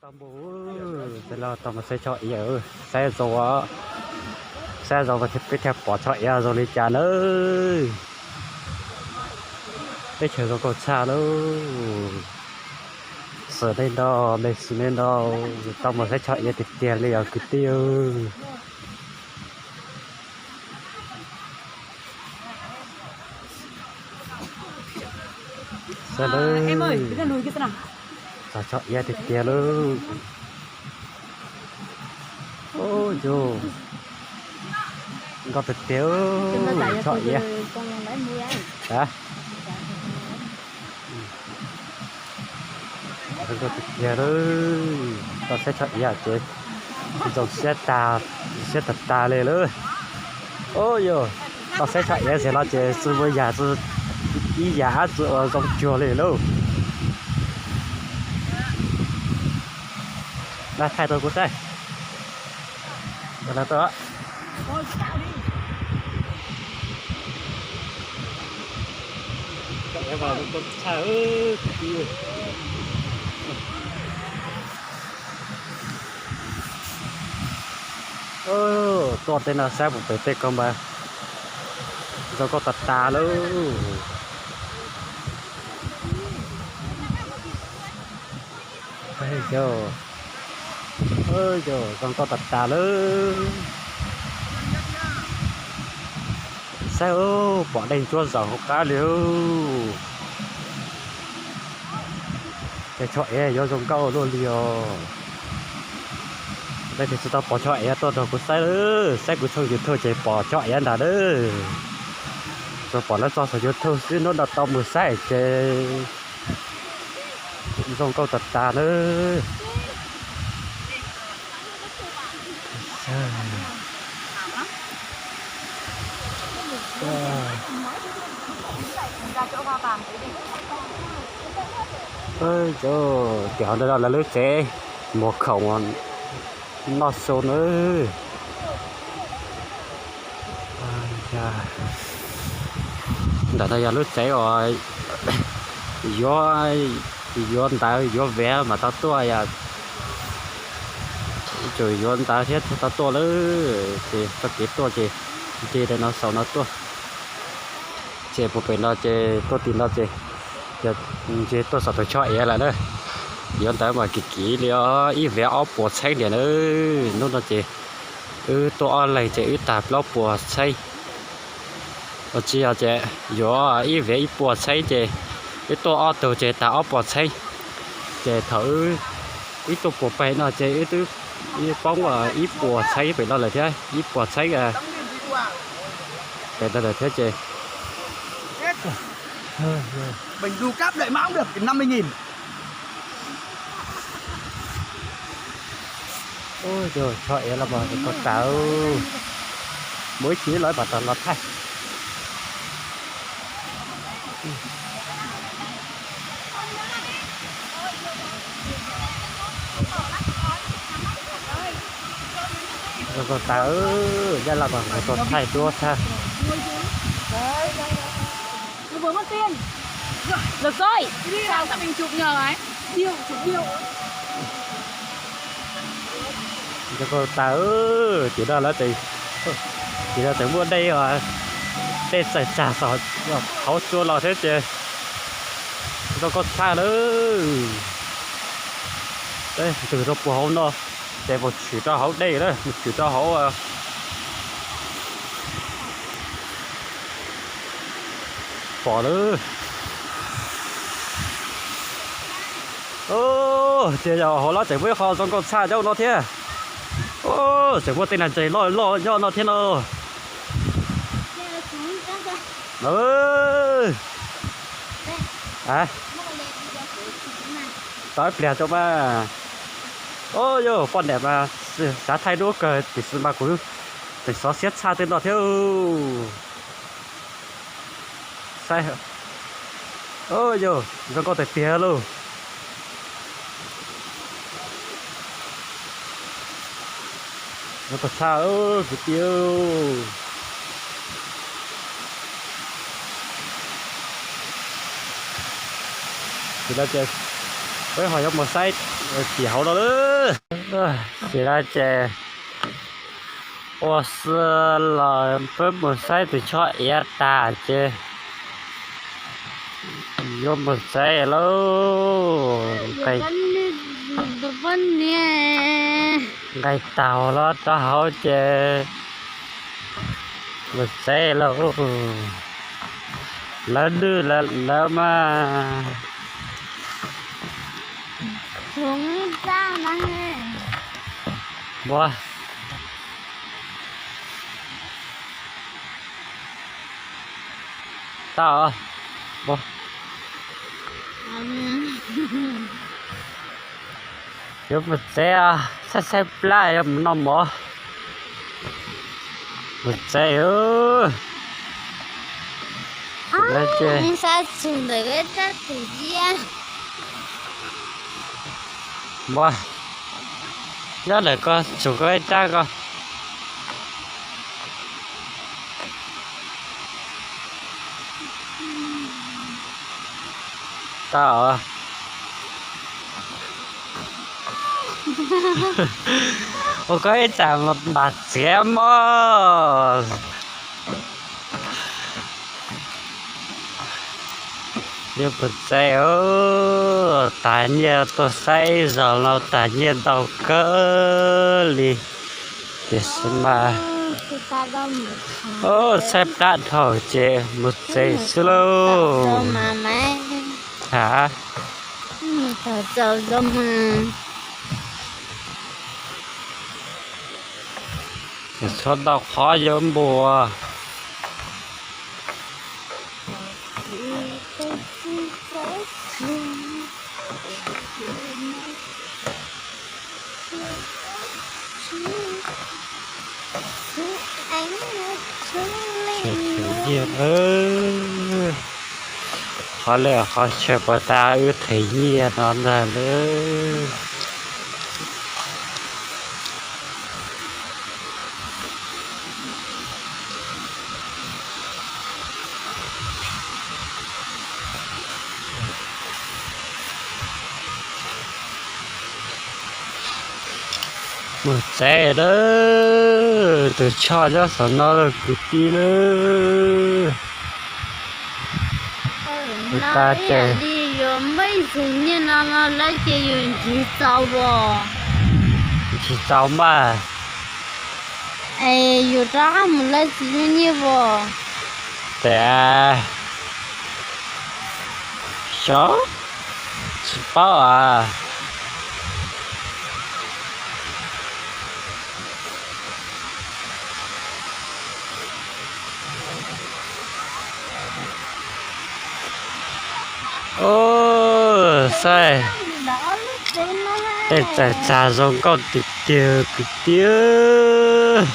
Tau npus, peb los tau mus saib tsho iav, saib zoo, saib zoo peb thiaj pom tsho iav zoo li cas nawb. Teb chaws zoo nkauj tshaj lauj. Xwm nej nrog, mej xwm nej nrog, tau mus saib tsho iav tiag tiag li os kwv tij. Saib lauj, txog tsho iav tiag tiag lauj. Ub, yus nkauj tiag tiag, tsho iav. Nkauj tiag tiag lauj, tau saib tsho iav ces zoo siab tag, siab tag tag li lauj. Ub, yus tau saib tsho iav xwb no ces tsi muaj yam, ib yam dab tsi uas zoo cuag li lauj. Thaij rau kuv saib. Tuaj tej no saib puas pem tej ko mas zoo nkauj tas tas lauj. Zoo nkauj tas tas lauj. Saib, pom dej ntsuab zaum hauv qab li. Ces tsho iav yuav zoo nkauj luaj li os. Leej twg tsis tau pom tsho iav tuaj nrog kuv saib, saib kuv tshooj YouTube ces pom tsho iav ntag lauj. Tsuas pom lawv tso saum YouTube xwb, hnub no tau mus saib ces zoo nkauj tas tas nawb. Cov tiam ntawd lawv lub tsev muag khoom noj su nawb. Ntawm no yog lub tsev uas yuav, yuav ntawv yuav vev mas tau tuaj, tsum yuav ntawv thiab tau tuaj lawm ces txoj kev tuaj ces nce ntawm no saum no tuaj. Ces puag pem no ces tuaj tim no ces yog nce tuaj saum tus tsho iav lawm na. Yuav ntawv mas kim kim li os, ib vev ob puas txheeb tiag na. Hnub no ces wb tuaj ob leeg ces wb tag plaub puas txheeb. Ua tsis yog ces yuav ib vev ib puas txheeb ces wb tuaj ob tug ces tag ob puas txheeb. Ces thaum wb tuaj puag pem no ces wb twb poob ib puas txheeb pem no lawm thiab, ib puas txheeb pem no lawm thiab ces Ub, tsho iav los mas ko tawv. Muaj ib chim lawv mam tau los thaij. Ko tawv, yaj laj mas ko thaij duab tag. Lawv ko, lawv ko tawv, tim no lawv, tim no tseem muaj dej, dej txawm tsag saum hauv tsua los thiab ces zoo nkauj tshaj lawm. Ntws rau puag hauv no ces mus tshwm rau hauv dej na, mus tshwm rau hauv pom lawm. Tiag yog hauv lawv tseem muaj ib qho zoo nkauj tshaj nyob no thiab. Tseem muaj tej nas ntses loj loj nyob no thiab no. Tau ib pliag tso mas. Yog poj niam mas xav thaij duab kawg tiam sis mas kuv tseem xov xiab tshaj tej no thiab. Saib, yog zoo nkauj tiag tiag lauj. Zoo nkauj tshaj kwv tij. Ces lawv ces Peb ho yuav mus saib tim hauv no lawm. Ces no ces ua si los peb mus saib tus choj iav tag ces yuav mus tsev lauj. Nqaij taug los rau hauv ces mus tsev lauj. Lawv nws lawv mas. Ua tau. Yuav mus tsev, saib saib plab yuav mus noj mov. Mus tsev. Nyob ntawm ko tsum ko ib rab ko. Tau. Ua koj ib tsam npam txiav mog. Yuav mus tsev, tas nyiaj tuaj saib zaum no tas nyiaj ntau kawg li. Tiam sis mas saib plab dhau ces mus tsev xwb lauj. Ha, tshuav ntau qhov yuav mus. Qhov lej qhov chaw puas tas wb them nyiaj no ntag lauj. Mus tsev lawm, tus choj nyob saum no lawm kwv tij lawm. Mus tas ces yuav muaj ib txhia nyiaj no no lawm ces yus ntsib txaus os. Ntsib txaus mas. Es yus rov qab mus lawm tsis muaj nyiaj os. Tias xyov, tsis paub as. Saib, tej txawm txag zoo nkauj tiag tiag kwv tij.